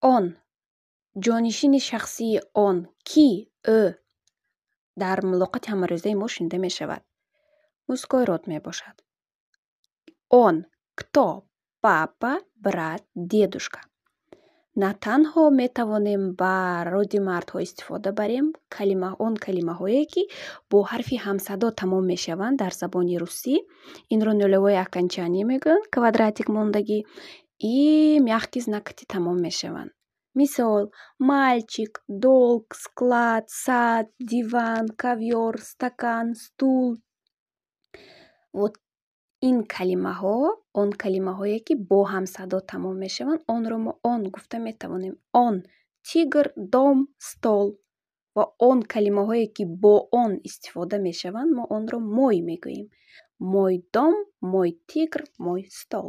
Он, ҷонишини шахсии он, ки, ӯ дар мулоқоти ҳамарӯзаи мо шунида мешавад. Мужской род мебошад. Он кто? Папа, брат, дедушка. На танҳо метавонем ба роди мардҳо истифода барем калима, он калимаҳое, ки бо ҳарфи ҳамсадо тамом мешаванд дар забони русӣ, инро нулевое окончание мегӯянд, квадратик мондагӣ и мягкий знак ти тамом мешаванд. Мисол: мальчик, долг, склад, сад, диван, ковёр, стакан, стул. Вот ин калимаҳо, он калимаҳое, ки бо ҳамсадо тамом мешаванд, онро мо он гуфта метавонем. Он тигр, дом, стол. Ва он калимаҳое, ки бо он истифода мешаванд, мо онро мой мегӯем. Мой дом, мой тигр, мой стол.